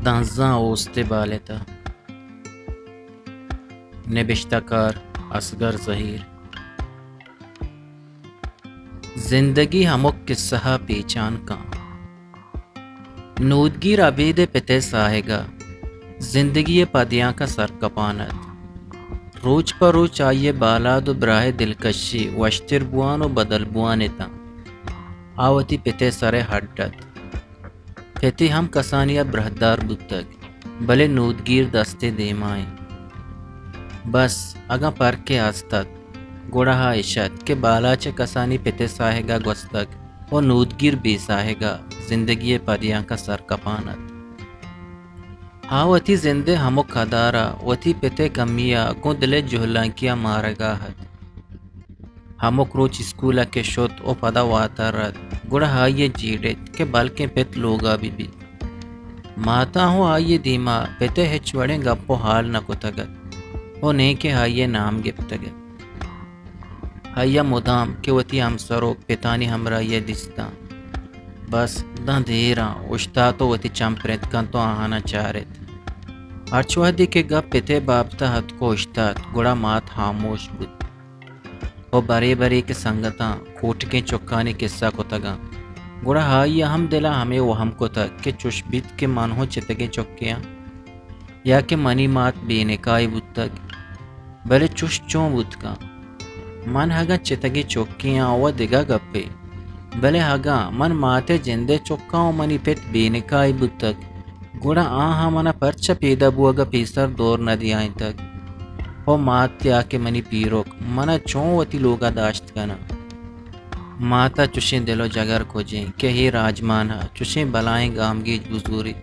دنزاں اوست بالتہ۔ نبشتہ کار: اصغر زہیر۔ زندگی ہمک قصہ ءَ پیچان کن۔ نودگیر ابید ءِ پت ءِ ساہگ ءَ زندگی ءِ پدیانک ءَ سرکپان ات۔ روچ پہ روچ آئی ءِ بالاد ءُ براہ ءِ دلکشی وشتر بوان ءُ بدل بوان اتاں۔ آ وتی پت ءِ سر ءِ ہڈ ات۔ پت ءَ ہم کسانی ءَ براہدار بوتگ، بلے نودگیر دست ءِ دیما انت۔ بس اگاں پرکے ہست ات، گڑا آ اش ات کہ بالاچ ءِ کسانی پت ءِ ساہگ ءَ گوستگ ءُ نودگیر بے ساہگ ءَ زندگی ءِ پدیانک ءَ سرکپان ات۔ آ وتی زند ءِ ہمک ادار ءَ وتی پت ءِ کمی ءَ گوں دل ءِ جہلانکی ءَ مارگ ءَ ات۔ ہمک روچ اسکول ءَ کہ شت ءُ پدا واتر ات، گڑا آئی ءَ جیڑ ات کہ بلکیں پت لوگ ءَ بہ بیت۔ مات ءَ ہوں آئی ءِ دیما پت ءِ ہچ وڑیں گپ ءُ ہال نہ کتگ ات ءُ نئے کہ آئی ءِ نام گپتگ ات۔ آئی ءَ مدام کہ وتی ہمسر ءُ پتانی ہمراہی ءَ دیستاں، بس داں دیراں اوشتات ءُ وتی چم پرنت کنت ءُ آہاناں چارت۔ ہرچ وہدے کہ گپ پت ءِ بابت ءَ اتک ءُ اوشتات، گڑا مات ہاموش بوت۔ ءُ برے برے کہ سنگتاں کوٹکیں چکانی کسہ کتگاں، گڑا آئی ءَ ہم دل ءَ ہمے وہم کتگ کہ چش بیت کہ من ہوں چتگیں چکے آں، یا کہ منی مات بے نکاہے بوتگ۔ بلے چش چون بوت کنت؟ من اگاں چتگیں چکے آں، وَ دگہ گپے، بلے اگاں من مات ءِ جند ءِ چک آں ءُ منی پت بے نکاہے بوتگ، گڑا آہاں من ءَ پرچا پیدا بوگ ءَ پیسر دور نہ دیائینتگ؟ ءُ مات یا کہ منی پیرک من ءَ چون وتی لوگ ءَ داشت کناں؟ مات ءَ چشیں دل ءُ جگر کجیں کہ اے راجمان ءَ چشیں بلاہیں گامگیج بزوریت۔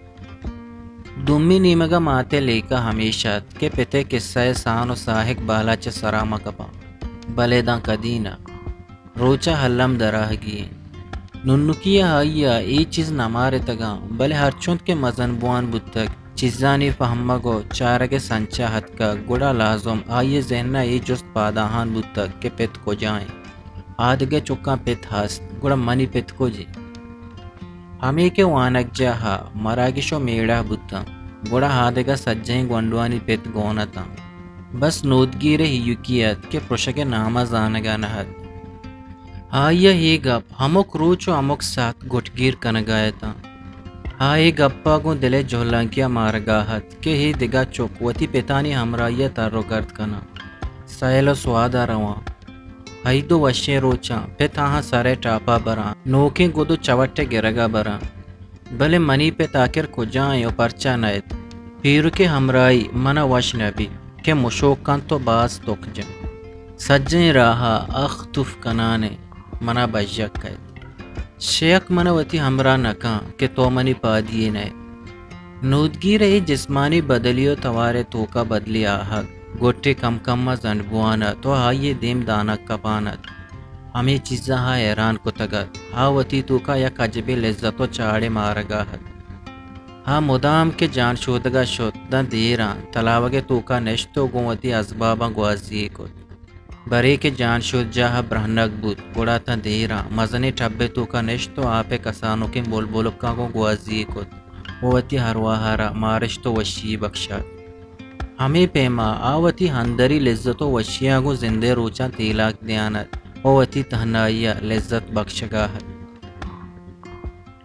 دومی نیمگ ءَ مات ءِ لیکہ ہمیش ات کہ پت ءِ کسہ ءِ سان ءُ ساہگ بالاچ ءِ سرا مہ کپاں، بلے داں کدی نہ۔ روچ ءَ الم دراہگی انت۔ ننکی ءَ آئی ءَ اے چیز نہ مارتگاں، بلے ہرچنت کہ مزن بوان بوتگ، چیزانی پہمگ ءُ چارگ ءِ سنچ ءَ اتکگ، گڑا لازم آئی ءِ ذہن ءَ اے جست پاداہان بوتگ کہ پت کجا انت؟ آدگہ چکاں پت ہست، گڑا منی پت کج انت؟ ہمے کہ وانگجاہ ءَ مراگش ءُ میڑہ بوتاں، گڑا آدگہ سجہیں گونڈوانی پت گون اتاں۔ بس نودگیر ءِ ایوکی ات کہ پرشگ ءِ نام ءَ زانگ ءَ نہ ات۔ آئی ءَ اے گپ ہمک روچ ءُ ہمک ساعت گٹگیر کنگ ءَ اتاں۔ آ اے گپ ءَ گوں دل ءِ جہلانکی ءَ مارگ ءَ ات کہ اے دگہ چک وتی پتانی ہمراہی ءَ تر ءُ گرد کناں۔ سیل ءُ سواد ءَ رواں۔ عید ءُ وشیں روچاں پت آہاں سر ءِ ٹاپ ءَ براں، نوکیں گد ءُ چوٹ ءِ گرگ ءَ براں۔ بلے منی پت آکر کجا انت ءُ پرچا نہ ات؟ پیرک ءِ ہمراہی من ءَ وش نہ بیت کہ مشوک کنت ءُ باز تک جنت۔ سجہیں راہ ءَ اخ تف کنان ءَ من ءَ بژگ کئیت۔ شیک من ءَ وتی ہمراہ نہ کن کہ تو منی پادی یے نہ ئے۔ نودگیر ءِ اے جسمانی بدلی ءُ توار ءِ توک ءَ بدلی آہگ، گٹے کم کم ءَ زنڈ بوان ات ءُ آئی ءِ دیم دانگ کپان ات۔ ہمے چیزاں آ حیران کتگ ات۔ آ وتی توک ءَ یک عجبیں لذت ءُ چاڑے مارگ ءَ ات۔ آ مدام کہ جان شودگ ءَ شت، داں دیراں تلاوگ ءِ توک ءَ نشت ءُ گوں وتی ازباباں گوازی یے کت۔ برے کہ جان شودجاہ ءَ برہنگ بوت، گڑا تاں دیراں مزنیں ٹب ءِ توک ءَ نشت ءُ آپ ءِ کسانکیں بلبلکاں گوں گوازی یے کت ءُ وتی ارواہ ءَ را مارشت ءُ وشی یے بکشات۔ ہمے پیما آ وتی اندری لذت ءُ وشیاں گوں زند ءِ روچاں تیلاک دیان ات ءُ وتی تہنائی ءَ لذت بکشگ ءَ ات۔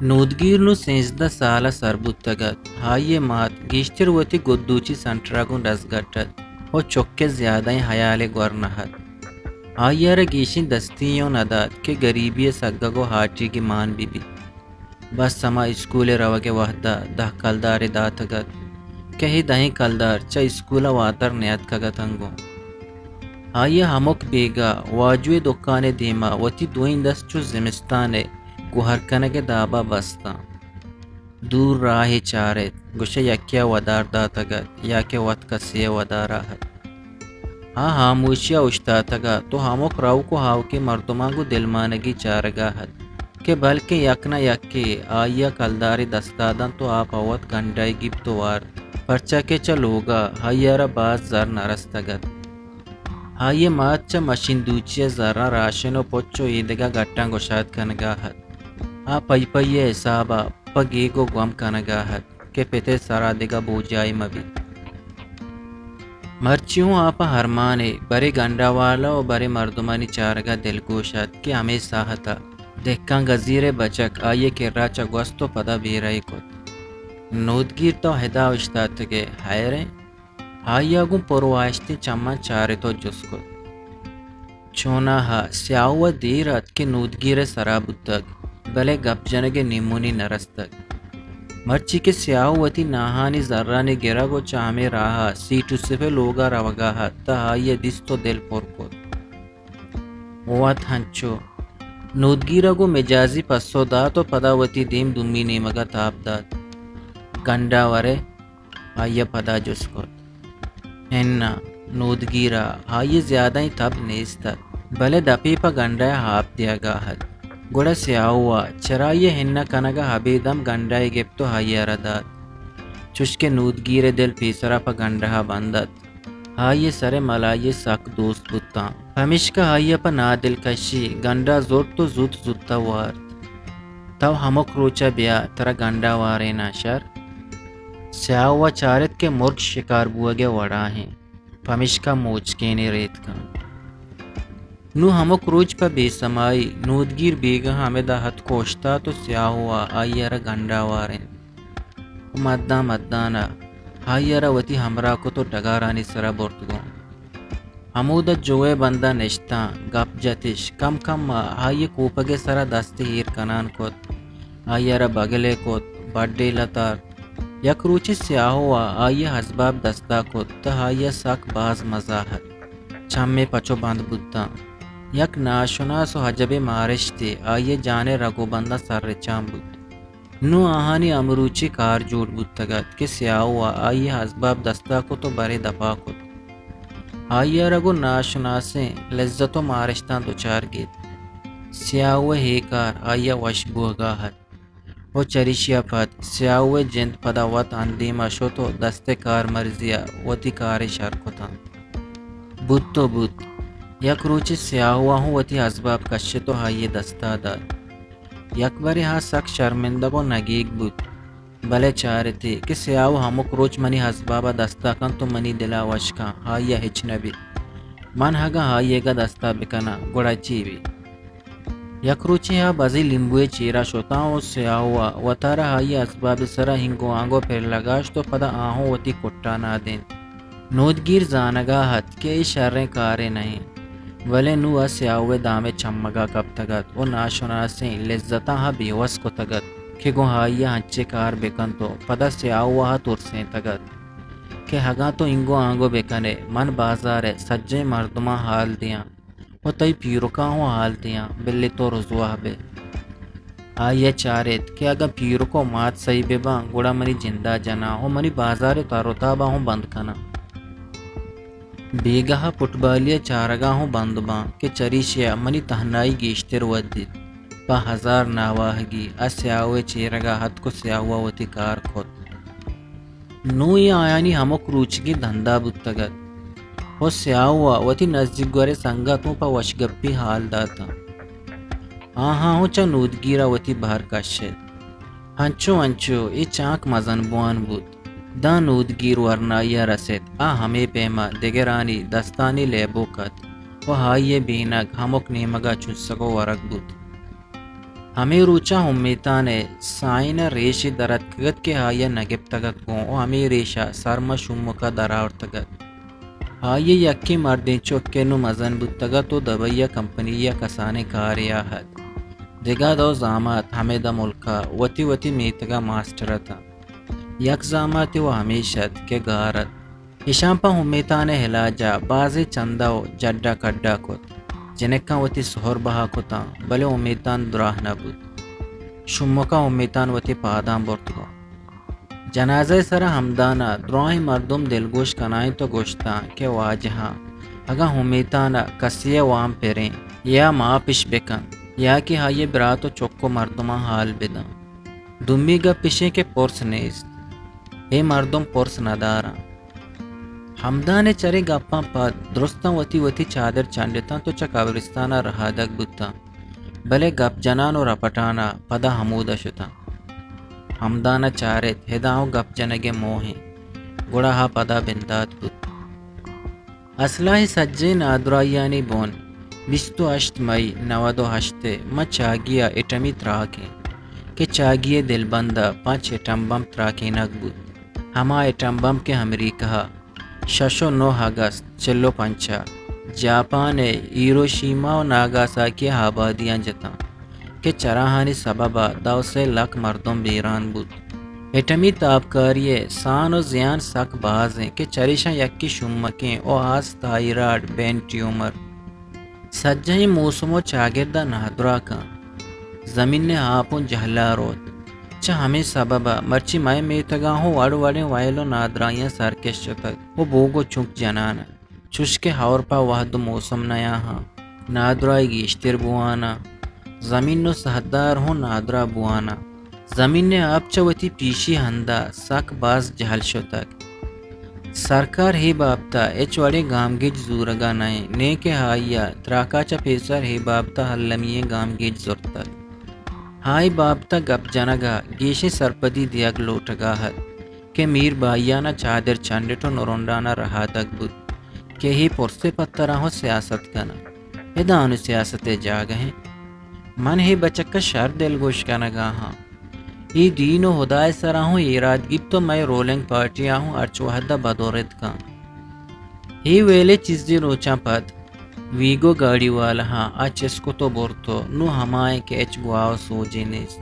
نودگیر نوں سیزدہ سال ءَ سر بوتگ ات۔ آئی ءِ مات گیشتر وتی گدوچی سنٹر ءَ گوں دزگٹ ات ءُ چک ءِ زیادہیں ہیالے گور نہ ات۔ آئی ءَ را گیشیں دستی یے اوں نہ دات کہ گریبی ءِ سگگ ءُ ہاٹیگی مان بہ بیت۔ بس ہما اسکول ءَ روگ ءِ وہد ءَ دہ کلدارے داتگ ات کہ اے دہیں کلدار چہ اسکول ءَ واتر نیاتکگ اتنت گوں۔ آئی ءَ ہمک بیگاہ واجو ءِ دکان ءِ دیم ءَ وتی دوئیں دست چو زمستان ءِ گوہر کنگ ءِ داب ءَ بستاں۔ دور راہے چار ات، گوشئے یکے ءَ ودار داتگ ات یا کہ وت کسے ءِ ودار ءَ ات۔ آ ہاموشی ءَ اوشتاتگ ات ءُ ہمک روک ءُ آوکیں مردماں گوں دلمانگی چارگ ءَ ات کہ بلکیں یک نہ یکے آئی ءَ کلدارے دست ءَ دنت ءُ آ پہ وت گنڈائیگی بیت ءُ وارت، پرچا کہ چہ لوگ ءَ آئی ءَ را باز زر نہ رستگ ات۔ آئی ءِ مات چہ مشین دوچی ءَ زراں راشن ءُ پچ ءُ ایدگہ گٹاں گشاد کنگ ءَ ات۔ آ پئی پئی ءِ حساب ءَ پہ گیگ ءُ گم کنگ ءَ ات۔ کہ پت ءِ سرا دگہ بوجاہے مہ بیت۔ مرچی اوں آ پہ ارمانے، برے گنڈا والا ءُ برے مردمانی چارگ ءَ دلگوش ات کہ ہمے ساہت ءَ دہکان گزیر ءِ بچک آئی ءِ کرا چہ گوست ءُ پدا بیرہ ئے کت۔ نودگیر، تو ادا اوشتاتگ ئے، ہیر ایں؟ آئی ءَ گوں پرواہشتیں چماں چارت ءُ جست کت۔ چوناہا سیاہو ءَ دیر ات کہ نودگیر ءِ سرا بوتگ، بلے گپ جنگ ءِ نیمونی نہ رستگ۔ مرچی کہ سیاہو وتی ناہانی زرانی گرگ ءُ چہ ہمے راہ ءَ سیٹ یوسف ءِ لوگ ءَ روگ ءَ ات، تہ آئی ءَ دیست ءُ دل پر کت۔ وت ہنچو نودگیر ءَ گوں مجازی پسو دات ءُ پدا وتی دیم دومی نیمگ ءَ تاب دات۔ گنڈا ورئے؟ آئی ءَ پدا جست کت۔ اناں، نودگیر ءَ آئی ءِ زیادہیں تب نیست ات، بلے دپے پہ گنڈا ءَ آپ دیگ ءَ ات۔ گڑا سیاہو ءَ چرائی ءِ ہن ءَ کنگ ءَ ابید ہم گنڈا ئے گپت ءُ آئی ءَ را دات۔ چوش کہ نودگیر ءِ دل پیسرا پہ گنڈا ءَ بند ات، آئی ءِ سر ءِ ملائی سک دوست بوتاں، پمیشکا آئی ءَ پہ نادلکشی گنڈا زرت ءُ زوت زوت ءَ وارت۔ تو ہمک روچ ءَ بیا، ترا گنڈا واریناں، شر؟ سیاہو ءَ چارت کہ مرگ شکار بوگ ءِ وڑا ایں، پمیشکا موچکینے ریتکاں۔ نوں ہمک روچ پہ بے سمائی نودگیر بیگاہ ہمدا اتک ءُ اوشتات ءُ سیاہو ءَ آئی ءَ را گنڈا وارینت۔ مدان مدان ءَ آئی ءَ را وتی ہمراہ کت ءُ ڈگارانی سرا برت گوں۔ ہمودا جو ءِ بندا نشتاں، گپ جتش۔ کم کم ءَ آئی ءِ کوپگ ءِ سرا دست ایر کنان کت، آئی ءَ را بگلے کت، بڈے لتارت۔ یک روچے سیاہو ءَ آئی ءِ ازباب دستا کت، تہ آئی ءَ سک باز مزا ات۔ چم ئے پچ ءُ بند بوتاں۔ یک ناشناس ءُ عجبیں مارشتے آئی ءِ جان ءِ رگ ءُ بنداں سررچان بوت۔ نوں آہانی ہمروچی کار جوڑ بوتگ ات کہ سیاہو ءَ آئی ءِ ازباب دستا کت ءُ برے دپا کت۔ آئی ءَ را گوں ناشناسیں لذت ءُ مارشتاں دچار گیت۔ سیاہو ءِ اے کار آئی ءَ وش بوہگا ات ءُ چریشی ءَ پد سیاہو ءِ جند پدا وت اندیم ءَ شت ءُ دست ءِ کارمرزی ءَ وتی کار ءَ شر کتاں۔ بوت ءُ بوت، یک روچے سیاہو ءَ ہوں وتی ازباب کشت ءُ آئی ءِ دستا دات۔ یک برے آ سک شرمندگ ءُ نگیگ بوت، بلے چارتی کہ سیاہو ہمک روچ منی ازباب ءَ دستا کنت ءُ منی دل ءَ وش کن، آئی ءَ ہچ نہ بیت۔ من اگاں آئی ءَ دستا بکناں، گڑا چی بیت؟ یک روچے آ بزیں لیمبوئے چیرا شتاں ءُ سیاہو ءَ وتارا آئی ءِ ازباب ءِ سرا ہنگو آنگو پر لگاشت ءُ پدا آہوں وتی کٹا نادینت۔ نودگیر زانگا ات کہ اے شریں کارے نہ انت، بلے نوں آ سیاہو ءِ دام ءِ چمگا کپتگ ات ءُ ناشناسیں لذتاں آ بے وس کتگ ات کہ گوں آئی ءَ انچیں کار بکنت ءُ پدا سیاہو ءَ آ ترسینتگ ات کہ اگاں تو اینگو آنگو بکن ئے، من بازار ءِ سجہیں مردماں حال دیاں ءُ تئی پیرکاں ہوں حال دیاں، بلے تو رزواہ بئے۔ آئی ءَ چاریت کہ اگاں پیرک ءُ مات سہی بہ باں، گڑا منی جندا جناں ءُ منی بازار ءِ تر ءُ تاباں ہوں بند کناں۔ بیگاہ ءَ پٹبالی ءِ چارگاں ہوں بند باں کہ چریشی ءَ منی تہنائی گیشتر ودیت۔ پہ ہزار ناواہگی آ سیاہو ءِ چیرگا اتک ءُ سیاہو ءَ وتی کار کت۔ نوں اے آیانی ہمک روچگیں دندا بوتگ ات ءُ سیاہو ءَ وتی نزیک گوریں سنگت اوں پہ وشگپی حال داتاں۔ آہاں اوں چہ نودگیر ءَ وتی بہر کشت۔ انچو انچو اے چانک مزن بوان بوت۔ داں نودگیر ورنائی ءَ رست، آ ہمے پیما دگرانی دستانی لیبوک ات ءُ آئی ءِ بینگ ہمک نیمگا چوسگ ءُ ورگ بوت۔ ہمے روچاں امیتان ءِ سائن ءَ ریشے در اتکگ ات کہ آئی ءَ نہ گپتگ ات گوں ءُ ہمے ریش ءَ سر ماں شومک ءَ در آورتگ ات۔ آئی ءِ یکیں مردیں چک کہ نوں مزن بوتگ ات ءُ دبئی ءِ کمپنی ءَ کسانیں کارے ءَ ات۔ دگہ دو زامات ہمے داں ملک ءَ وتی وتی میتگ ءَ ماسٹر اتاں۔ یک زاماتے وَ ہمیش ات کہ گار ات۔ ایشاں پہ امیتان ءِ علاج ءَ بازیں چندہ ءُ جڈ ءَ کڈ ءَ کت۔ جنکاں وتی سہر بہا کتاں، بلے امیتان دراہ نہ بوت۔ شومک ءَ امیتان وتی پاداں برت گوں۔ جنازہ ءِ سرا ہمدان ءَ دراہیں مردم دلگوش کنائینت ءُ گوشتاں کہ واجہاں، اگاں امیتان ءَ کسے ءَ وام پریں یا ماپش بکن یا کہ آئی ءِ برات ءُ چک ءُ مردماں حال بداں۔ دومی گپ ایش اِنت کہ پرس نیست۔ اے مردم پرس نداراں۔ ہمدان ءِ چرے گپاں پد درستاں وتی وتی چادر چنڈتاں تو چہ قبرستان ءَ رہادگ بوتاں، بلے گپ جنان ءُ رپٹان ءَ پدا ہمودا شتاں۔ ہمدان ءَ چارت، ہدا اوں گپ جنگ ءِ موہ اِنت۔ گڑا آ پدا بندات بوت۔ اسلاہ ءِ سجہیں نادراہیانی بن بیست ءُ ہشت مئی نود ءُ ہشت ءَ ماں چاگی ءَ ایٹمی تراک اِنت کہ چاگی ءِ دلبند ءَ پنچ ایٹم بمب تراکینگ بوت۔ ہما ایٹم بمب کہ امریکہ ءَ شش ءُ نُہ اگست چل ءُ پنچ ءَ جاپان ءِ ہیروشیما ءُ ناگاساکی ءِ آبادیاں جتاں کہ چراہانی سبب ءَ دو سے لک مردم بیران بوت۔ ایٹمی تابکاری ءِ سان ءُ زیان سک باز اِنت کہ چریشاں یکے شومکیں ءُ آس، تھائرائیڈ، برین ٹیومر۔ سجہیں موسم ءُ چاگرد ءَ نادراہ کنت۔ زمین ءِ آپ اوں جہلا روت۔ چہ ہمے سبب ءَ مرچی مئے میتگاں ہوں وڑ وڑیں ویل ءُ نادراہیاں سرکش شتگ ءُ بوگ ءُ چنک جنان اَنت۔ چوش کہ ہور پہ وہد ءُ موسم نیاہاں، نادراہی گیشتر بوان اَنت۔ زمین ءُ ساہدار ہوں نادراہ بوان اَنت۔ زمین ءِ آپ چہ وتی پیشی ہند ءَ سک باز جہل شتگ۔ سرکار اے بابت ءَ ہچ وڑیں گامگیج زورگ ءَ نہ اِنت، نئے کہ آئی ءَ تراک ءَ چہ پیسر اے بابت ءَ المی ئیں گامگیج زرتگ۔ آ اے بابت ءَ گپ جنگ ءَ گیشیں سرپدی دیگ لوٹگ ءَ اَت کہ میر بھائیان ءَ چادر چنڈ اِت ءُ نرنڈان ءَ رہادگ بوت کہ اے پرس ءِ پتراں ہوں سیاست کن اَنت۔ ادا انوں سیاست ءِ جاگہ اِنت؟ من اے بچک ءَ شر دلگوش کنگ ءَ آں۔ اے دین ءُ ہدا ءِ سرا ہوں ایراد گیپت ءُ مئے رولنگ پارٹی ءَ ہوں ہرچ وہد ءَ بدورد کنت۔ اے ویل ءِ چیزے روچاں پد ویگو گاڑی والاہاں آ چست کت ءُ برت ءُ نوں ہما اِنت کہ ہچ گواہ ءُ سوجے نیست۔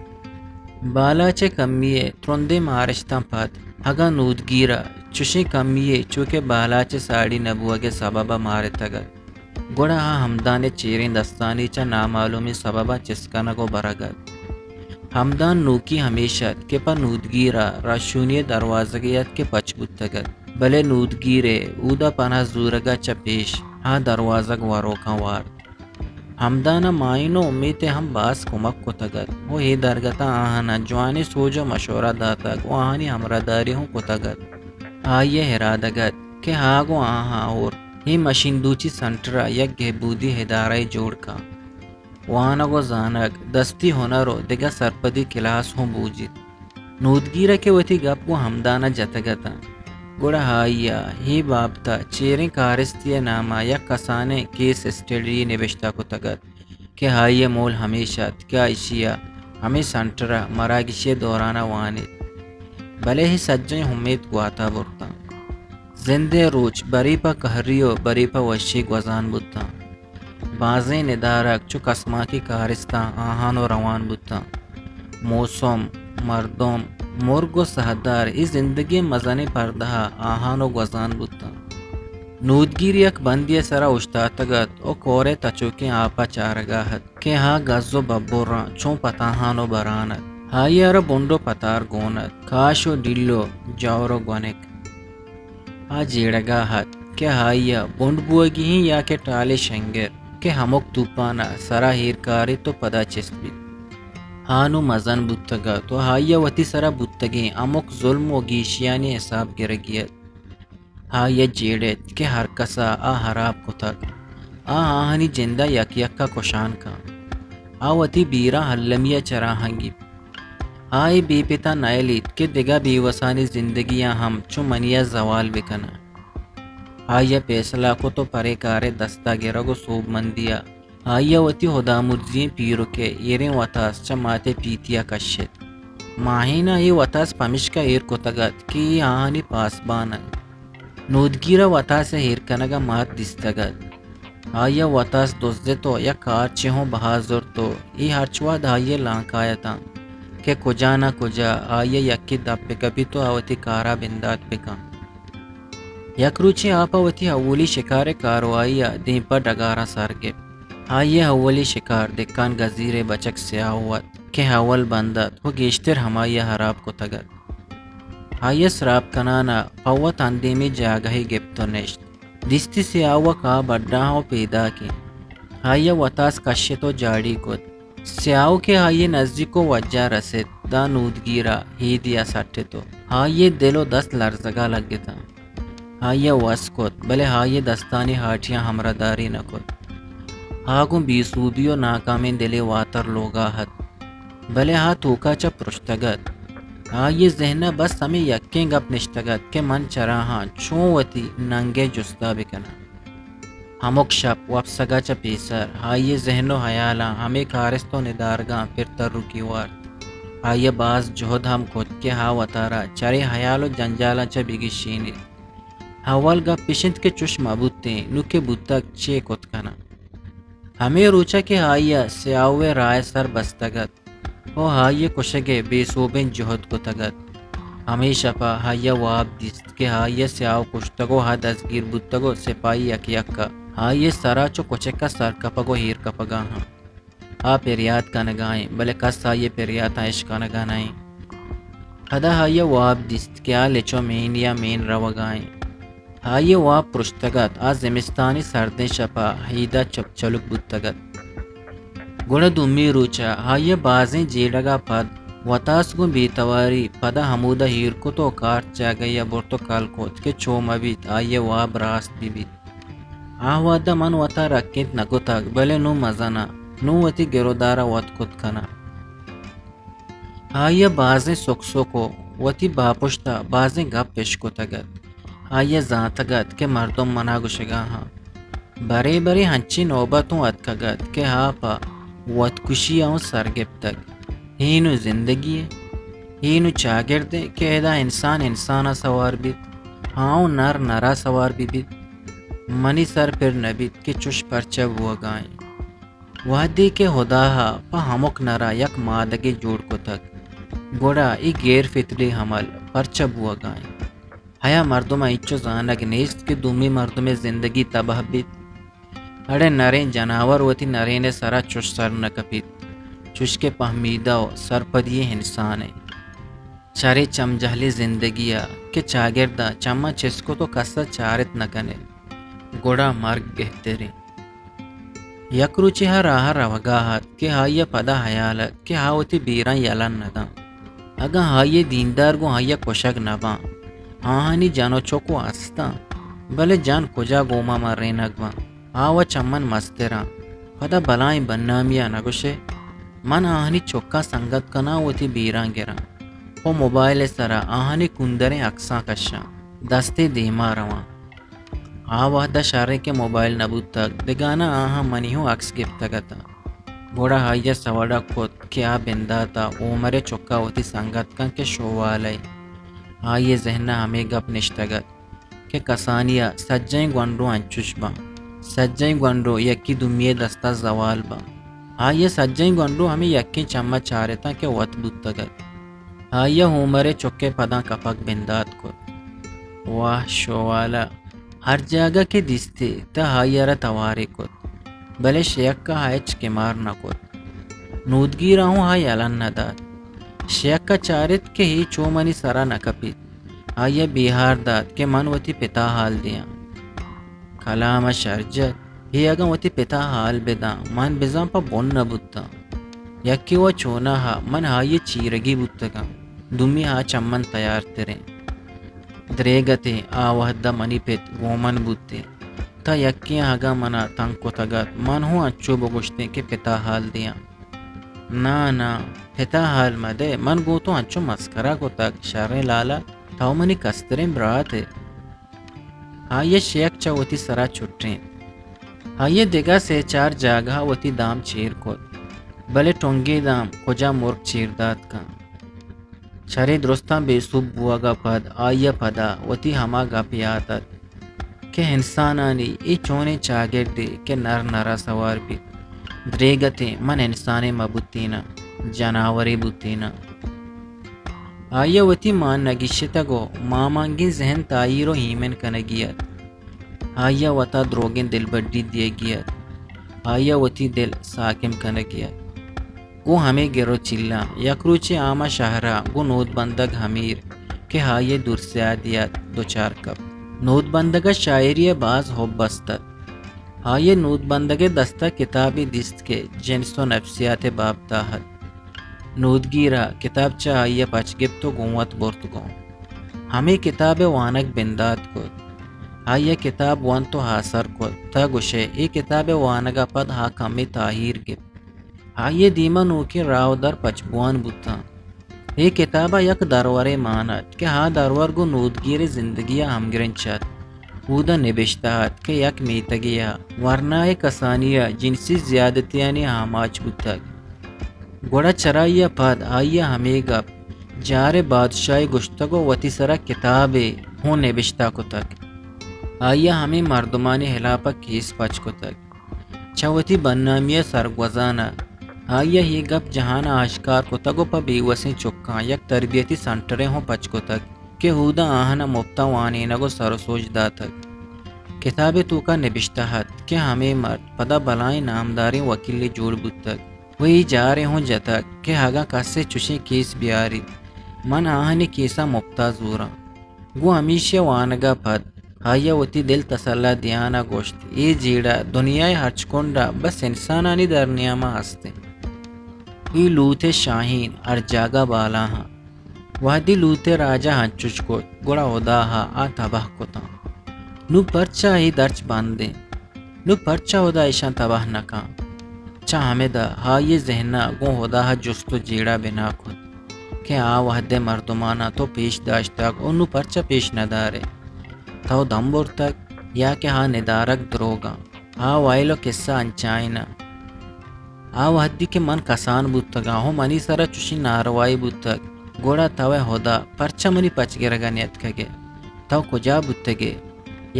بالاچ ءِ کمی ءِ ترندیں مارشتاں پد اگاں نودگیر ءَ چشیں کمی یے چو کہ بالاچ ءِ ساڑی نہ بوگ ءِ سبب ءَ مارتگ اَت، گڑا آ ہمدان ءِ چیریں دستانی چہ نامعلومیں سبباں چست کنگ ءُ برگ اَت۔ ہمدان نوکی ہمیش اَت کہ پہ نودگیر ءَ رہشونی ءِ دروازگے اَت کہ پچ بوتگ اَت، بلے نودگیر ءِ اودا پناہ زورگ ءَ چہ پیش آ دروازگ وروکاں وارت۔ ہمدان ءَ ماہین ءُ امیت ءِ ہم باز کمک کتگ اَت ءُ اے درگت ءَ آہاناں جوانیں سوج ءُ مشورہ داتگ ءُ آہانی ہمراہداری ہوں کتگ اَت۔ آئی ءِ ارادگ اَت کہ آ گوں آہاں ہور اے مشین دوچی سنٹر ءَ یک گہبودی ادارہ یے جوڑ کنت۔ وانگ ءُ زانگ، دستی ہنر ءُ دگہ سرپدی کلاس ہوں بوجیت۔ نودگیر ءَ کہ وتی گپ گوں ہمدان ءَ جتگ اَت اَنت، گڑا آئی ءَ اے بابت ءَ چیریں کارستی ءِ نام ءَ یک کسانیں کیس اسٹڈی یے نبشتہ کتگ اَت کہ آئی ءِ مول ہمیش اَت کہ آ ایشی ءَ ہمے سنٹر ءَ مراگشے ءِ دوران ءَ وانیت، بلے اے سجہیں امیت گوات ءَ برتاں۔ زند ءِ روچ برے پہ کہری ءُ برے پہ وشی گوزان بوتاں۔ بازیں ندارگ چو کسماکی کارستاں آہان ءَ روان بوتاں۔ موسم، مردم، مرگ ءُ ساہدار اے زندگی ءِ مزنیں پردہ ءَ آہان ءَ گوزان بوتاں۔ نودگیر یک بندے ءِ سرا اوشتاتگ اَت ءُ کور ءِ تچوکیں آپ ءَ چارگ ءَ اَت کہ آ گز ءُ ببراں چون پتاہان ءُ بران اَت۔ آئی ءَ را بنڈ ءُ پتار گون اَت، کاش ءُ ڈیل ءُ جور ءُ گونک۔ آ جیڑگ ءَ اَت کہ آئی ءَ بنڈ بوگی اِنت یا کہ ٹالے شنگر کہ ہمک توپان ءَ سرا ایر کاریت ءُ پدا چست بیت۔ آ نوں مزن بوتگ اَت ءُ آئی ءَ وتی سرا بوتگیں ہمک ظلم ءُ گیشیانی حساب گرگی اَت۔ آئی ءَ جیڑ اِت کہ ہرکس ءَ آ ہراب کتگ، آ آہانی جند ءَ یک یک ءَ کشان کنت۔ آ وتی بیراں المی ءَ چراہاں گیپت۔ آ اے بے پت ءَ نئیلیت کہ دگہ بے وسانی زندگیاں ہم چو منی ءَ زوال بہ کناں۔ آئی ءَ پیسلہ کت ءُ پرے کارے دست ءَ گرگ ءُ سوبمندی ءَ آئی ءَ وتی ہدامرزی ئیں پیرک ءِ ایریں وتاس چہ مات ءِ پیتی ءَ کشت۔ ماہین ءَ اے وتاس پمیشکا ایر کتگ اَت کہ اے آہانی پاسبان اَنت۔ نودگیر ءَ وتاس ءِ ایر کنگ ءَ مات دیستگ اَت۔ آئی ءَ وتاس دزت ءُ یک کارچے ہوں بہا زرت ءُ اے ہرچ وہد آئی ءِ لانکا اتاں کہ کجا نہ کجا آئی ءَ یکے دپ بہ کپیت ءُ آ وتی کار ءَ بندات بہ کنت۔ یک روچے آ پہ وتی اولی شکار ءِ کاروائی ءَ دیم پہ ڈگاراں سر گپت۔ آئی ءِ اولی شکار دکان گزیر ءِ بچک سیاہو اَت کہ اول بند اَت ءُ گیشتر ہمائی ءَ ہراب کتگ اَت۔ آئی ءَ سراپ کنان ءَ پہ وت اندیمیں جاگہے گپت ءُ نشت۔ دیستی سیاہو ءَ کاہ بڈاہ ءُ پیداک اِنت۔ آئی ءَ وتاس کشت ءُ جاڑی کت۔ سیاہو کہ آئی ءِ نزیک ءُ واجہ رست، داں نودگیر ءَ ہیدی ءَ سٹت ءُ آئی ءِ دل ءُ دست لرزگ ءَ لگتاں۔ آئی ءَ وس کت، بلے آئی ءِ دستانی ہاٹیاں ہمراہداری نہ کت۔ آ گوں بے سوبی ءُ ناکامیں دلے واتر لوگ ءَ اَت، بلے آ توک ءَ چہ پرشتگ اَت۔ آئی ءِ ذہن ءَ بس ہمے یکیں گپ نشتگ ات کہ من چراہاں چون وتی ننگ ءِ جست ءَ بہ کناں۔ ہمک شپ وپسگ ءَ چہ پیسر آئی ءِ ذہن ءُ ہیالاں ہمے کارست ءُ ندارگاں پر ترکی وارت۔ آئی ءَ باز جہد ہم کت کہ آ وتارا چرے ہیال ءُ جنجالاں چہ بہ گیشینیت۔ اول گپ اش انت کہ چش مہ بوتیں، نوں کہ بوتگ، چے کت کناں؟ ہمے روچ ءَ کہ آئی ءَ سیاہو ءِ راہ ءِ سر بستگ ات ءُ آئی ءِ کشگ ءِ بے سوبیں جہد کتگ ات، ہمے شپ ءَ آئی ءَ واب دیست کہ آئی ءَ سیاہو کشتگ ءُ آ دزگیر بوتگ ءُ سپاہی یک یک ءَ آئی ءِ سر ءَ چو کچک ءَ سر کپگ ءُ ایر کپگ ءَ انت۔ آ پریات کنگ ءَ انت، بلے کس آئی ءِ پریاتاں اشکنگ ءَ نہ انت۔ پدا آئی ءَ واب دیست کہ آ لچو مین یا مین روگ ءَ انت۔ آئی ءِ واب پرشتگ ات، آ زمستانی سردیں شپ ءَ ہید ءَ چپ چلک بوتگ ات۔ گڑا دومی روچ ءَ آئی ءَ بازیں جیڑگ ءَ پد وتاس گوں بے تواری پدا ہمودا ایر کت ءُ کارچ جاگہے ءَ برت ءُ کل کت کہ چو مہ بیت آئی ءِ واب راست بہ بیت۔ آ وہد ءَ من وتا رکینت نہ کتگ، بلے نوں مزن آں، نوں وتی گرودار ءَ وت کت کناں۔ آئی ءَ بازیں سک سک ءُ وتی باپشت ءَ بازیں گپ اش کتگ ات۔ آئی ءَ زانتگ ات کہ مردم من ءَ گوشگ ءَ آں۔ برے برے انچیں نوبت اوں اتکگ ات کہ آ پہ وتکشی ءَ اوں سر گپتگ۔ اے نوں زندگی یے؟ اے نوں چاگرد یے کہ ادا انسان انسان ءَ سوار بیت، آ اوں نر نر ءَ سوار بہ بیت؟ منی سر پر نہ بیت کہ چش پرچا بوگ ءَ انت۔ وہدے کہ ہدا ءَ پہ ہمک نر ءَ یک مادگے جوڑ کتگ، گڑا اے غیر فطری عمل پرچا بوگ ءَ انت؟ آیا مردم ءَ انچو زانگ نیست کہ دومی مردمے زندگی تباہ بیت؟ اڑے نریں جناور وتی نرین ءِ سر ءَ چش سر نہ کپیت، چش کہ پہمیدہ ءُ سرپدی انسان انت۔ چرے چم جہلیں زندگی ءَ کہ چاگرد ءَ چماں چست کت ءُ کس ءَ چارت نہ کن ئے، گڑا مرگ گہتر انت۔ یک روچے آ راہ ءَ روگ ءَ ات کہ آئی ءَ پدا ہیال ات کہ آ وتی بیراں یلہ نہ داں۔ اگاں آئی ءِ دیندار گوں آئی ءَ کشگ نہ باں، آہانی جن ءُ چک وَ است اَنت، بلے جن کجا گوما مرینگ باں؟ آ وَ چہ من مستر اَنت۔ پدا بلاہیں بدنامی ءَ نہ گوش ئے؟ من آہانی چکاں سنگت کناں، وتی بیراں گراں ءُ موبائل ءِ سرا آہانی کوندریں اکساں کشاں، دستے دیما رواں۔ آ وہد ءَ شریں کہ موبائل نہ بوتگ، دگہ نہ آہاں منی ہوں اکس گپتگ اتاں۔ گڑا آئی ءَ سوڑگ کت کہ آ بندات ءَ عمر ءِ چکا وتی سنگت کن کہ شوال ءَ۔ آئی ءِ ذہن ءَ ہمے گپ نشتگ ات کہ کسانی ءَ سجہیں گونڈو انچش باں، سجہیں گونڈو یکے دومی ءِ دست ءَ زوال باں۔ آئی ءَ سجہیں گونڈو ہمے یکیں چم ءَ چارتاں کہ وت بوتگ ات۔ آئی ءَ عمر ءِ چک ءِ پداں کپگ بندات کت۔ واہ شوال ءَ ہر جاگہ کہ دیستی تہ آئی ءَ را توارے کت، بلے شیک ءَ ہچ کمار نہ کت۔ نودگیر ءَ ہوں آ یلہ نہ دات۔ شیک ءَ چارت کہ اے چو منی سرا نہ کپیت۔ آئی ءَ بیہار دات کہ من وتی پتا حال دیاں۔ کلام ءَ شر جت، اے اگاں وتی پتا حال بداں، من بزاں پہ بن نہ بوتاں۔ یکے وَ چوناہا من آئی ءِ چیرگی بوتگاں، دومی آ چہ من تیار تریں۔ دریگتیں آ وہد ءَ منی پت گوں من بوتیں، تہ یکیں اگاں من ءَ تنگ کتگ ات، من ہوں انچو بگوشتیں کہ پتا حال دیاں۔ نا، نا، پتا حال مدئے، من گوں تو انچو مسکرا کتگ، شریں لالا، تو منی کستریں برات ئے۔ آئی ءِ شیک چہ وتی سرا چٹیں۔ آئی ءَ دگہ سے چار جاگہا وتی دام چیر کت، بلے ٹنگیں دام کجا مرگ چیر دات کنت۔ شریں درستاں بے سوب بوگ ءَ پد آئی ءَ پدا وتی ہما گپ یات ات کہ انسانانی اے چونیں چاگردے کہ نر نر ءَ سوار بیت۔ دریگتیں من انسانے مہ بوتیناں، جناورے بوتیناں۔ آئی ءَ وتی مان نہ گیشتگ ءُ مامانگیں ذہن تاہیر ءُ ایمن کنگی ات۔ آئی ءَ وتا دروگیں دلبڈی دیگی ات۔ آئی ءَ وتی دل ساکم کنگی ات۔ گوں ہمے گر ءُ چیلاں یک روچے آ ماں شہر ءَ گوں نودبندگ حمیر کہ آئی ءِ دور سیادی ات دچار کپت۔ نودبندگ ءَ شاعری ءِ باز حب است ات۔ آئی ءَ نودبندگ ءِ دست ءَ کتابے دیست کہ جنس ءُ نفسیات ءِ بابت ءَ ات۔ نودگیر ءَ کتابچہ آئی ءَ پچ گپت ءُ گوں وت برت گوں۔ ہمے کتاب ءِ وانگ بندات کت۔ آئی ءَ کتاب ونت ءُ آسر کت۔ تہ گوش ئے اے کتاب ءِ وانگ ءَ پد آ کمے تاہیر گپت۔ آئی ءِ دیم ءَ نوکیں راہ ءُ در پچ بوان بوتاں۔ اے کتاب ءَ یک درورے مان ات کہ آ درور گوں نودگیر ءِ زندگی ءَ ہمگرنچ ات۔ اودا نبشتہ ات کہ یک میتگے ءَ ورنا ءِ کسانی ءَ جنسی زیادتیانی آماچ بوتگ۔ گڑا چرائی ءَ پد آئی ءَ ہمے گپ جار ءِ بادشاہ ءَ گوشتگ ءُ وتی سرا کتابے ہوں نبشتہ کتگ۔ آئی ءَ ہمے مردمانی ہلاپ ءَ کیس پچ کتگ۔ چہ وتی بدنامی ءَ سرگوزان ءَ آئی ءَ اے گپ جہان ءَ آشکار کتگ ءُ پہ بیوسیں چکاں یک تربیتی سنٹرے ہوں پچ کتگ کہ اودا آہاں ءَ مپت ءَ وانینگ ءُ سر ءُ سوج داتگ۔ کتاب ءِ توکا نبشتہ ات کہ ہمے مرد پدا بلاہیں نامداریں وکیلے جوڑ بوتگ ءُ اے جارے ہوں جتگ کہ اگاں کسے چشیں کیس بیاریت، من آہانی کیساں مپت ءَ زوراں۔ گوں ہمیشی ءَ وانگ ءَ پد آئی ءَ وتی دل تسلا دیان ءَ گوشت، اے جیڑہ دنیا ءِ ہرچ کنڈ ءَ بس انسانانی درنیام ءَ ہست انت۔ اے لوت ءِ شاہین ہر جاگہ بالاہاں۔ وہدی لوت ءِ راج ءَ انچش کت، گڑا ہدا ءَ آ تباہ کتاں۔ نوں پرچا اے درچ بند انت؟ نوں پرچا ہدا ایشاں تباہ نہ کن؟ چہ ہمدا آئی ءِ ذہن ءَ گوں ہدا ءَ جست ءُ جیڑہ بنا کت کہ آ وہد ءِ مردماناں تو پیش داشتگ ءُ نوں پرچا پیش نہ دارئے؟ تو دم برتگ یا کہ آ ندارگ دروگاں؟ آ ویل ءُ کسہ انچائیناں۔ آ وہدی کہ من کسان بوتگاں ءُ منی سرا چشیں ناروائی بوتگ، گڑا تو اے ہدا پرچا منی پچ گرگ ءَ نیتکگ ئے؟ تو کجا بوتگ ئے؟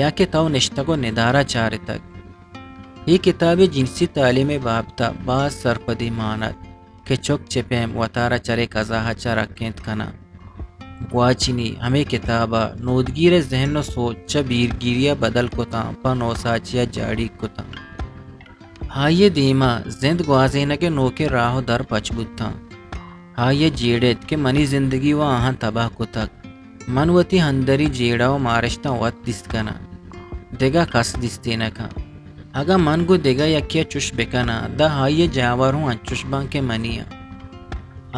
یا کہ تو نشتگ ءُ ندارہ چارتگ؟ اے کتاب ءَ جنسی تعلیم ءِ بابت ءَ باز سرپدی مان ات کہ چک چہ پیم وتارا چرے کزا ءَ چہ رکینت کناں۔ گواچنی ہمے کتاب ءَ نودگیر ءِ ذہن ءُ سوچ چہ بیرگیری ءَ بدل کتاں، پہ نوساچی ءَ جاڑیگ کتاں۔ آئی ءِ دیم ءَ زند گوازینگ ءِ نوکیں راہ ءُ در پچ بوتاں۔ آئی ءَ جیڑت کہ منی زندگی ءُ آہاں تباہ کتگ۔ من وتی اندری جیڑہ ءُ مارشتاں وت دیست کناں، دگہ کس دیستی نہ کن۔ اگاں من گوں دگہ یکے ءَ چش بکناں، داں آئی ءِ جاور ہوں انچش باں کہ منی آں۔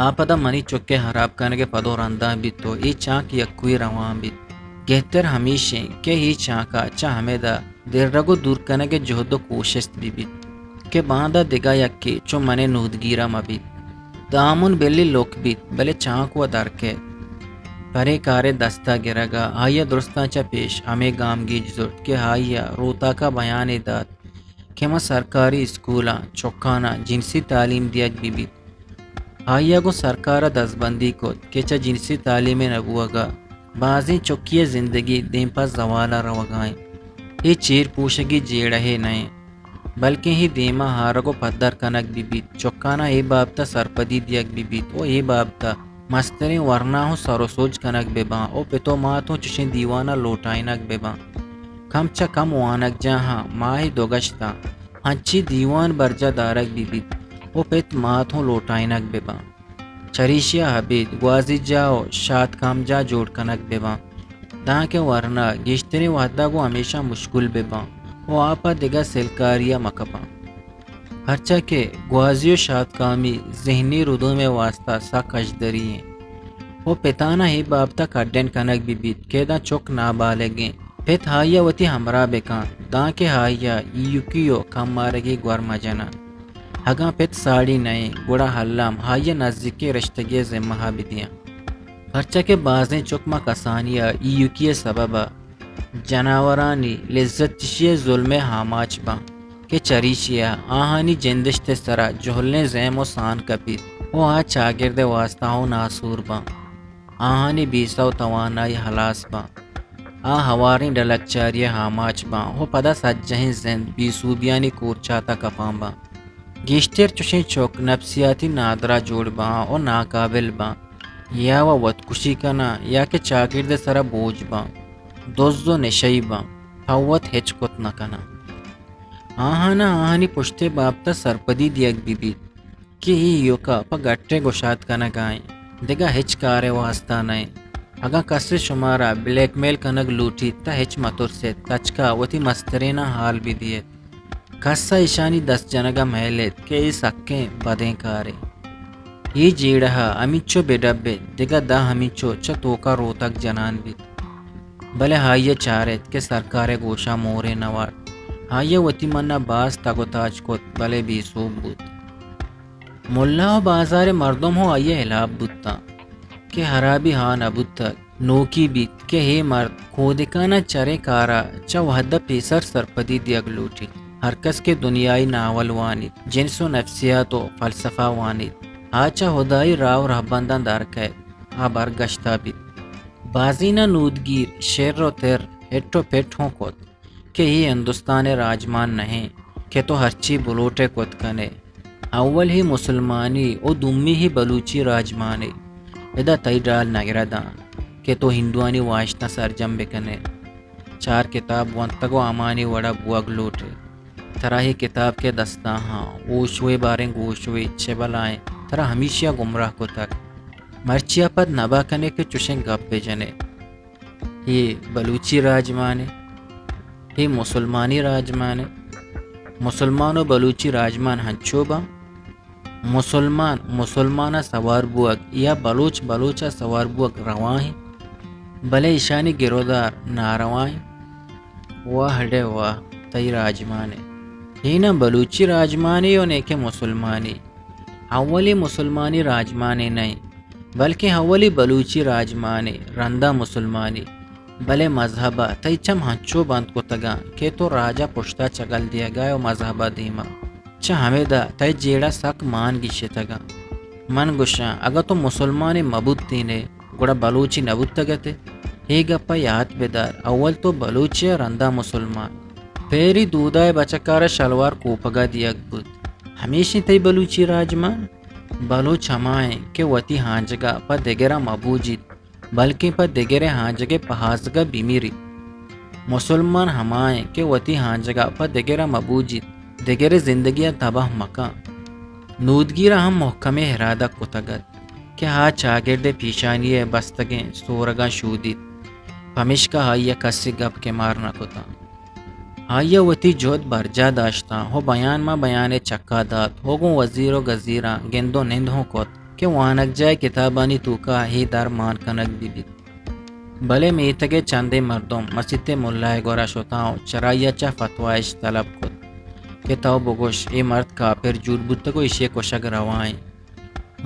آ پدا منی چک ءِ ہراب کنگ ءِ پد ءُ رنداں بیت ءُ اے چانک یکوئی روان بیت۔ گہتر ہمیش انت کہ اے چانک ءَ چہ ہمدا درگ ءُ دور کنگ ءِ جہد ءُ کوشست بہ بیت کہ باندا دگہ یکے چو من ءِ نودگیر ءَ مہ بیت۔ دامن بلے لک بیت، بلے چانک وَ در کئیت۔ پرے کارے دست ءَ گرگ ءَ آئی ءَ درستاں چہ پیش ہمے گامگیج زرت کہ آئی ءَ روتاک ءَ بیانے دات کہ من سرکاری اسکولاں چکاناں جنسی تعلیم دیگ بہ بیت۔ آئی ءَ گوں سرکار ءَ دزبندی کت کہ چہ جنسی تعلیم ءِ نہ بوگ ءَ بازیں چکی ءِ زندگی دیم پہ زوال ءَ روگ ءَ انت۔ اے چیر پوشگی جیڑہے نہ انت، بلکیں اے دیم ءَ آرگ ءُ پدر کنگ بہ بیت، چکاناں اے بابت ءَ سرپدی دیگ بہ بیت ءُ اے بابت ءَ مستریں ورنا ہوں سر ءُ سوج کنگ بہ باں ءُ پت ءُ مات ہوں چشیں دیواناں لوٹائینگ بہ باں۔ کم چہ کم وانگجاہاں ماہے دو گشتاں انچیں دیوان برجاہ دارگ بہ بیت ءُ پت مات ہوں لوٹائینگ بہ باں۔ چریشی ءَ ابید گوازی جاہ ءُ شاتکام جاہ جوڑ کنگ بہ باں، دانکہ ورنا گیشتریں وہد ءَ گوں ہمیشاں مشکول بہ باں ءُ آ پہ دگہ سلکاری ءَ مہ کپاں۔ پرچا کہ گوازی ءُ شاتکامی ذہنی ردوم ءِ واستہ سک ہژدری انت ءُ پتاناں اے بابت ءَ کڈن کنگ بہ بیت کہ داں چک نابالغ انت، پت آئی ءَ وتی ہمراہ بہ کن، دانکہ آئی ءَ ایوکی ءُ کمارگی گور مہ جناں۔ اگاں پت ساڑی نہ انت، گڑا الم آئی ءَ نزیکیں رشتگے ءِ ذمہ ءَ بہ دیاں۔ پرچا کہ بازیں چک ماں کسانی ءَ ایوکی ءِ سبب ءَ جناورانی لذت چشی ءِ ظلم ءِ آماچ باں کہ چریشی ءَ آہانی جندشت ءِ سرا جہلیں زیم ءُ سان کپیت ءُ آ چاگرد ءِ واستہ ءُ ناسور باں۔ آہانی بیسہ ءُ توانائی ہلاس باں۔ آ ہواریں ڈلگچاری ءِ آماچ باں ءُ پدا سجہیں زند بے سوبیانی کورچات ءَ کپان باں۔ گیشتر چشیں چک نفسیاتی نادراہ جوڑ باں ءُ ناقابل باں، یا وَ وتکشی کناں یا کہ چاگرد ءِ سرا بوج باں، دز ءُ نشئی باں، پہ وت ہچ کت نہ کناں۔ آہاناں آہانی پشت ءِ بابت ءَ سرپدی دیگ بہ بیت کہ اے ایوک ءَ پہ گٹ ءِ گشاد کنگ ءَ انت، دگہ ہچ کار ءِ واستہ نہ انت۔ اگاں کسے شمارا بلیک میل کنگ لوٹیت، تہ ہچ مہ ترس ایت، تچک ءَ وتی مستریناں ہال بہ دئیت۔ کس ءَ ایشانی دست جنگ ءَ مئیل ایت کہ اے سکیں بدیں کارے۔ اے جیڑہ ءَ ہمینچو بہ ڈبیت، دگہ داں ہمینچو چہ توک ءَ روتگ جنان بیت۔ بلے آئی ءَ چارت کہ سرکار ءِ گوشاں مورے نہ وارت۔ آئی ءَ وتی من ءَ باز تگ ءُ تاچ کت، بلے بے سوب بوت۔ ملا ءُ بازار ءِ مردم ہوں آئی ءِ ہلاپ بوتاں۔ کہ ہرابی ہا نہ بوتگ، نوکی بیت کہ ہے مرد کودکانا چریں کارا چہ وہدہ پیسر سرپدی دیگ لوٹیت۔ ہر کس کہ دنیائی ناول وانیت، جنس و نفسیات و فلسفہ وانیت، آ چہ ہدائی راہ و رہبنداں در کئیت، آ برگشتہ بیت۔ بازینا نودگیر شر و تر ہٹ و پٹ ہوں کت کہ اے ہندوستان ء راجمان نہ انت کہ تو ہرچی بلوٹ ء کت کن ئے۔ اول ہی مسلمانی و دومی ہی بلوچی راجمانے۔ ادا تئی ڈال نگرداں کہ تو ہندوانی واہشتاں سرجم بکن ئے۔ چار کتاب ونتگ و ہمانی وڑا بوگ لوٹ ئے۔ ترا ہی کتاب کہ دستاں ہاں، اوشوے باریں گوشوے چہ بلائیں، ترا ہمیشیا گمراہ کتگ۔ مرچیا پد نبا کن ئے کہ چشیں گپ بجن ئے۔ اے بلوچی راجمانے، اے مسلمانی راجمانے۔ مسلمان و بلوچی راجمان ہنچو باں۔ مسلمان مسلمان ء سوار بوگ یا بلوچ بلوچ ء سوار بوگ روا انت، بلے ایشانی گرودار ناروا انت۔ واہ ڈے واہ، تئی راجمانے۔ اے نہ بلوچی راجمانے و نیکہ مسلمانی۔ اولی مسلمانی راجمانے نہ انت، بلکیں اولی بلوچی راجمانے، رندا مسلمانی۔ بلے مذہب ء تئی چم ہنچو بند کتگاں کہ تو راج ء پشتا چگل دیگا ئے و مذہب ء دیما۔ چہ ہمیدا تئی جیڑہ سک مان گیشتگاں۔ من گوشاں، اگاں تو مسلمانے مہ بوتین ئے، گڑا بلوچے نہ بوتگ ات ئے۔ اے گپ ء یات بدار، اول تو بلوچے ء رندا مسلمان۔ پیری دودا ء بچکار ء شلوار کوپگ ء دیگ بوت۔ ہمیشیں تئی بلوچی راجمان؟ بلوچ ہما انت کہ وتی ہانجگ ء پہ دگراں مہ بوجیت، بلکیں پہ دگرے ہانجگ ء پہازگ ء بمیریت۔ مسلمان ہما انت کہ وتی ہانجگ ء پہ دگراں مہ بوجیت، دگرے زندگی ء تباہ مہ کن۔ نودگیر ء ہم مھکمیں ارادہ کتگ ات کہ آ چاگرد ء پیشانی ء بستگیں سورگاں شودیت، پمیشکا آئی ء کسے گپ کمار نہ کتاں۔ آئی ء وتی جہد برجاہ داشتاں و بیان ماں بیان ء چکا دات و گوں وزیر و گزیراں گند و نند ہوں کت کہ وانگجاہ ء کتابانی توکا اے در مان کنگ بہ بیت۔ بلے میتگ ء چندے مردم مسیت ء ملا ء گورا شتاں و چرائی ء چہ فتوایش طلب کت کہ تو بگوش، اے مرد کاپر جوڑ بوتگ و ایشی ء کشگ روا انت۔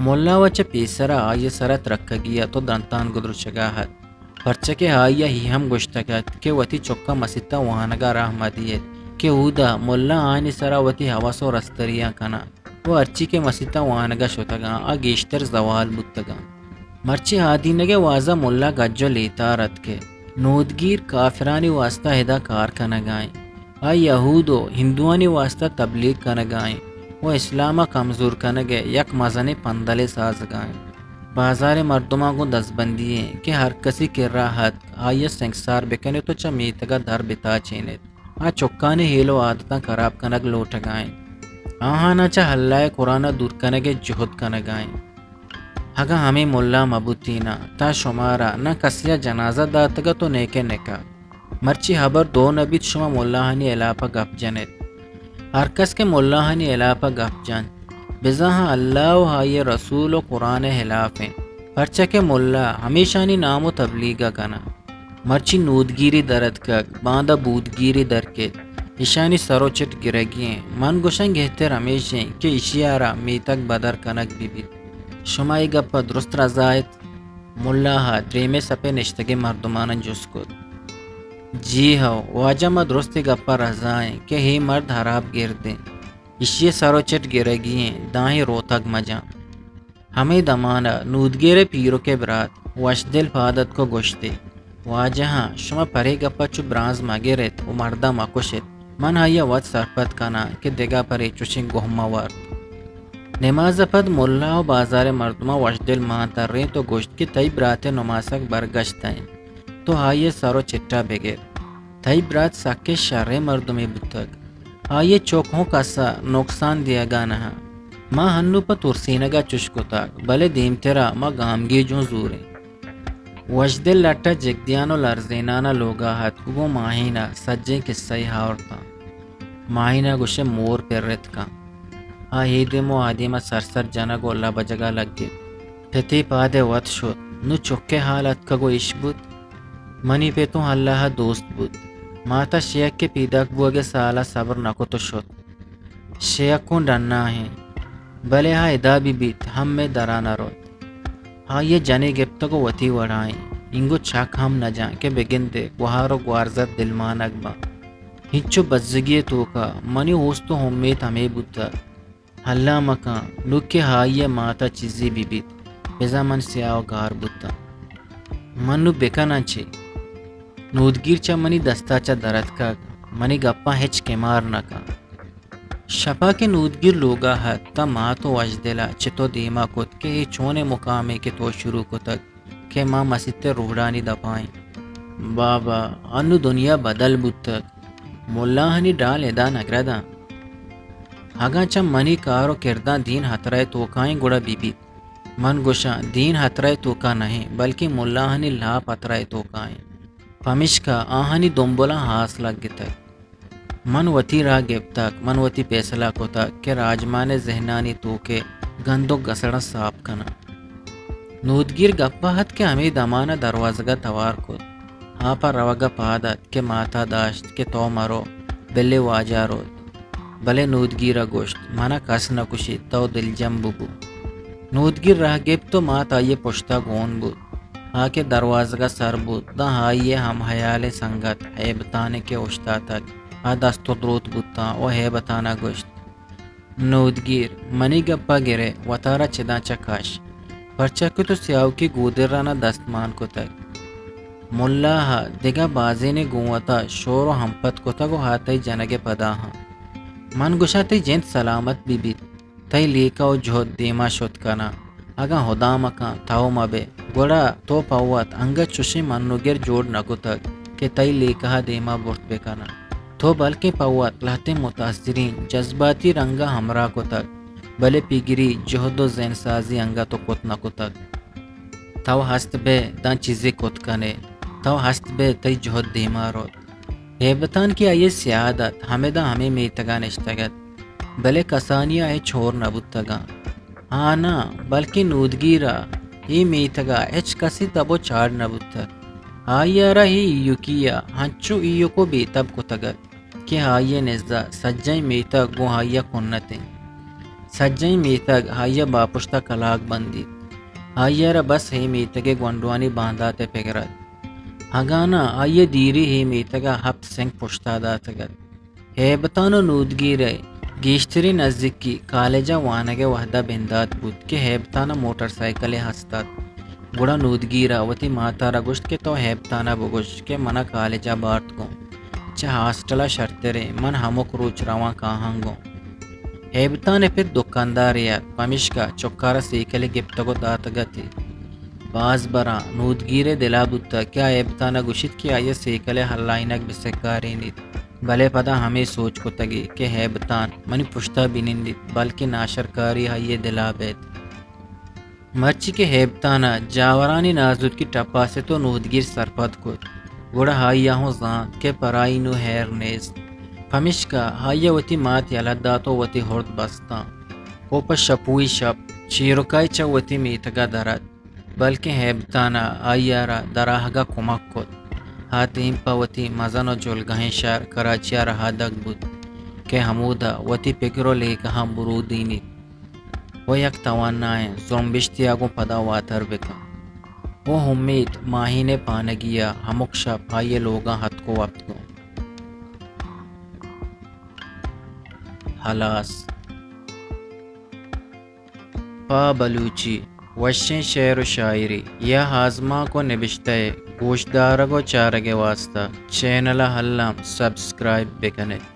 ملا و چہ پیسرا آئی ء سرا ترکگی ات و دنتان گدرچگا ات، پرچا کہ آئی ء اے ہم گوشتگ ات کہ وتی چکاں مسیت ء وانگا راہ مہ دیت کہ اودا ملا آیانی سرا وتی ہوس و رستریاں کناں و ہرچی کہ مسیت ء وانگا شتگاں، آ گیشتر زوال بوتگاں۔ مرچی آدینگ ء وازا ملا گج و لیتار ات کہ نودگیر کافرانی واسطہ ادا کار کنگا انت۔ آ یہود و ہندوانی واسطہ تبلیغ کنگا انت و اسلام ء کمزور کنگ ء یک مزنیں پندلے سازگا انت۔ بازار ء مردماں گوں دزبندی انت کہ ہر کسی کرا اتک، آئی ء سنگسار بکنیت و چہ میتگ ء در بتاچینیت۔ آ چکانی ہیل و عادتاں کراب کنگ لوٹگا انت۔ آہاناں چہ اللہ ء قرآن ء دور کنگ ء جہد کنگا انت۔ اگاں ہمے ملا مہ بوتیناں، تاں شمارا نہ کسے ء جنازہ داتگ ات و نیکہ نکاح۔ مرچی ہبر دو نہ بیت، شما ملاہانی ہلاپ ء گپ جن ایت۔ ہر کس کہ ملاہانی ہلاپ ء گپ جنت، بزاں اللہ و آئی ء رسول و قرآن ء ہلاف انت، پرچا کہ ملا ہمیشانی نام و تبلیغ ء کناں۔ مرچی نودگیری در اتکگ، باندا بودگیری در کیت، ایشانی سر و چٹ گرگی انت۔ من گوشاں گہتر ہمیش انت کہ ایشی ء را میتگ بدر کنگ بہ بیت۔ شما اے گپ ء درست رضا ایت؟ ملا ء دریمیں سپ ء نشتگیں مردماناں جست کت۔ جی ہو واجہ، ما درست اے گپ ء رضا ایں کہ اے مرد ہراب گرد انت۔ ایشی ء سر و چٹ گرگی انت، داں اے روتگ مجاں۔ ہمے دمان ء نودگیر ء پیرک ء برات وشدل پاد اتک و گوشت ئے، واجہاں، شما پرے گپ ء چو برانز مہ گر ایت و مرد ء مہ کش ایت۔ من آئی ء وت سرپد کناں کہ دگہ پرے چشیں گوہ مہ وارت۔ نماز ء پد ملا و بازار ء مردماں وشدل مان ترینت و گوشت کہ تئی برات ء نماسگ برگشتہ انت، تو آئی ء سر و چٹا بگر۔ تئی برات سکیں شریں مردمے بوتگ۔ آئی ء چک ہوں کس ء نقصان دیگا نہ انت۔ ما ہنو پہ ترسینگ ء چش کتگ، بلے دیمترا ما گامگیج اوں زوریں۔ وشدل لٹ ء جگدیان و لرزینان ء لوگا اتک، گوں ماہین ء سجیں کسہ ء آورتاں۔ ماہین ء گوشے مور پرت کن۔ آ اے دیم و آ دیم ء سرسر جنگ و لبجگا لگت۔ پتے پاد ء وت شت۔ نوں چک ء حال اتکگ و اش بوت۔ منی پت اوں اللہ ء دوست بوت۔ مات ء شیک ء پیداک بوگ ء سال ء صبر نہ کت و شت۔ شیک اوں ڈنا انت، بلے آ ادا بہ بیت ہم مئے درا نہ روت۔ آئی ءَ جنے گپتگ ءُ وتی وڑا ایں۔ اینگو چک ہم نہ جاں کہ بگندے گوہار ءُ گوارزت دلمانگ باں۔ ہنچو بزگی ءِ توکا منی اوست ءُ امیت ہمے بوتگ، اللہ مکن نوں کہ آئی ءِ مات ءَ چیزے بہ بیت، بزاں من سیاہ ءُ گار بوتاں۔ من نوں بکناں چے؟ نودگیر چہ منی دستا چہ در اتکگ، منی گپاں ہچ کمار نہ کن۔ شپا کہ نودگیر لوگا ات، تاں مات ءُ وشدل ءَ چہ تو دیما کت کہ اے چونیں مقامے کہ تو شروع کتگ کہ ما مسیت ءِ روڈانی دپا ایں۔ بابا، انوں دنیا بدل بوتگ۔ ملاہانی ڈال ادا نگرداں۔ اگاں چہ منی کار ءُ کرداں دین ہترہ ءِ توکا ایں گڑا بہ بیت۔ من گوشاں، دین ہترہ ءِ توکا نہ ایں، بلکیں ملاہانی لاپ ہترہ ءِ توکا ایں۔ پمیشکا آہانی دمبلاں آس لگتگ۔ من وتی راہ گپتگ، من وتی پیسلہ کتگ کہ راجمان ءِ ذہنانی توک ءِ گند ءُ گسڑاں ساپ کناں۔ نودگیر گپ ءَ ات کہ ہمے دمان ءَ دروازگ ءَ توار کت۔ آ پہ روگ ءَ پاد ات کہ مات ءَ داشت کہ تو مرو، بلے واجہ روت۔ بلے نودگیر ءَ گوشت، من ءَ کس نہ کشیت، تو دلجم ببو۔ نودگیر راہ گپت ءُ مات آئی ءِ پشت ءَ گون بوت۔ آ کہ دروازگ ءَ سر بوت، داں آئی ءِ ہم ہیالیں سنگت ہیبتان ءَ کہ اوشتاتگ، آ دست ءُ دروت بوتاں ءُ ہیبتان ءَ گوشت، نودگیر، منی گپ ءَ گرئے، وتارا چداں چہ کش، پرچا کہ تو سیاہوکی گودران ءَ دست مان کتگ۔ ملا ءَ دگہ بازینے گوں وتا شور ءُ ہمپت کتگ ءُ آ تئی جنگ ءِ پدا آں۔ من گوشاں، تئی جند سلامت بہ بیت۔ تئی لیکہ ءُ جہد دیما شت کناں۔ اگاں ہدا مکن تو مہ بئے، گڑا تو پہ وت انگت چشیں منوگر جوڑ نہ کتگ کہ تئی لیکہ ءَ دیما برت بہ کناں۔ تو بلکیں پہ وت لہتیں متاثرین جذباتی رنگ ءَ ہمراہ کتگ، بلے پگری جہد ءُ ذہن سازی انگت تو کت نہ کتگ۔ تو ہست بئے داں چیزے کت کن ئے، تو ہست بئے تئی جہد دیما روت۔ ہیبتان کہ آئی ءِ سیاد ات، ہمدا ہمے میتگ ءَ نشتگ ات، بلے کسانی ءَ ہچ ہور نہ بوتگ اَنت۔ ہاں ناں، بلکیں نودگیر ءَ اے میتگ ءَ ہچ کسی تب ءُ چاڑ نہ بوتگ۔ آئی ءَ را اے ایوکی ءَ ہنچو ایوک ءُ بے تب کتگ ات کہ آئی ءِ نز ءَ سجہیں میتگ گوں آئی ءَ کنت اَنت۔ سجہیں میتگ آئی ءِ باپشت ءَ کلاگ بندیت۔ آئی ءَ را بس اے میتگ ءِ گونڈوانی باندات ءِ پگر ات۔ اگاں ناں، آئی ءَ دیری اے میتگ ءَ ہپت سنگ پشتا داتگ ات۔ ہیبتان ءُ نودگیر ءِ گیشتریں نزیکی کالج ءَ وانگ ءِ وہد ءَ بندات بوت کہ ہیبتان ءَ موٹر سائیکلے ہست ات۔ گڑا نودگیر ءَ وتی مات ءَ را گوشت کہ تو ہیبتان ءَ بگوش کہ من ءَ کالج ءَ بارت گوں۔ چہ ہاسٹل ءَ شرتریں، من ہمک روچ رواں کاہاں گوں۔ ہیبتان ءِ پت دکاندارے ات، پمیشکا چکار ءَ سیکلے گپتگ ءُ داتگ ات ئے۔ باز براں نودگیر ءِ دل ءَ بوتگ کہ آ ہیبتان ءَ گوشیت کہ آئی ءَ سیکل ءِ ہلائینگ بہ سکارینیت، بلے پدا ہمے سوچ کتگ ئے کہ ہیبتان منی پشت ءَ بہ نندیت، بلکیں ناشرکاری آئی ءِ دل ءَ بیت۔ مرچی کہ ہیبتان ءَ جاورانی نازرکی ٹپاس ات ءُ نودگیر سرپد کت، گڑا آئی ءَ ہوں زانت کہ پرائی نوں ہیر نیست۔ پمیشکا آئی ءَ وتی مات یلہ دات ءُ وتی ہرد بستاں ءُ پہ شپوئی شپ چیرکائی چہ وتی میتگ ءَ در ات، بلکیں ہیبتان ءَ آئی ءَ را در آہگ ءَ کمک کت۔ آ دیم پہ وتی مزن ءُ جلگہیں شہر کراچی ءَ رہادگ بوت کہ ہمودا وتی پگر ءُ لیکہاں برودینیت ءُ یک توانائیں زرمبشتے ءَ گوں پدا واتر بکن۔ ءُ امیت ماہین ءِ پانگی ءَ ہمک شپ آئی ءِ لوگاں اتک ءُ وپت گوں۔ ہلاس۔ پہ بلوچی وشیں شعر ءُ شاعری یا آزمانک ءُ نبشتہ ءِ گوشدارگ ءُ چارگ ءِ واستہ چینل ءَ الم سبسکرائب بکن ات۔